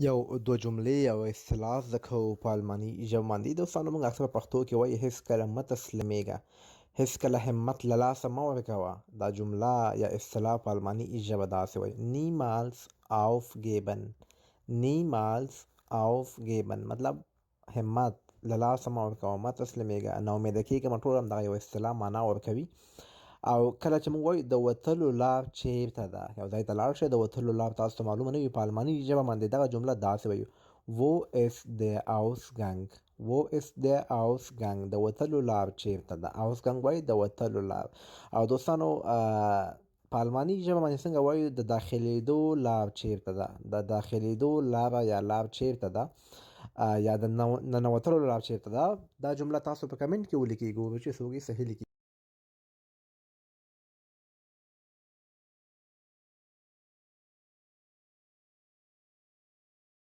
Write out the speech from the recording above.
یو دوه جملې او اصطلاح زده کوو په الماني ژبه باندې. دوستانو، موږ اکثره پښتو کې وایي: هیڅکله مه تسلیمېږه، هیڅکله همت له لاسه مه ورکوه. دا جمله یا اصطلاح په الماني ژبه داسې وایي: niemals aufgeben، niemals aufgeben. مطلب همت له لاسه مه ورکوه، مه تسلیمېږه، نا امیده کېږه مه. ټول همدغه یو اصطلاح معنا ورکوي. او کله چې موږ وایو د وتلو لار چیرته ده، یو ځای ته لاړ شئ، د وتلو لار تاسو ته معلومه نه وي، په الماني ژبه باندې دغه جمله داسې وایو: Wo ist der Ausgang؟ Wo ist der Ausgang؟ د وتلو لار چیرته ده؟ Ausgang وایي د وتلو لار. او دوستانو، په الماني ژبه باندې څنګه وایو د داخلېدو لار چیرته ده؟ د داخلېدو لار یا لار چیرته ده یا د ننوتلو لار چیرته ده؟ دا جمله تاسو په کمنټ کې ولیکئ، ګورو چې څوک یې صحیح لیکي.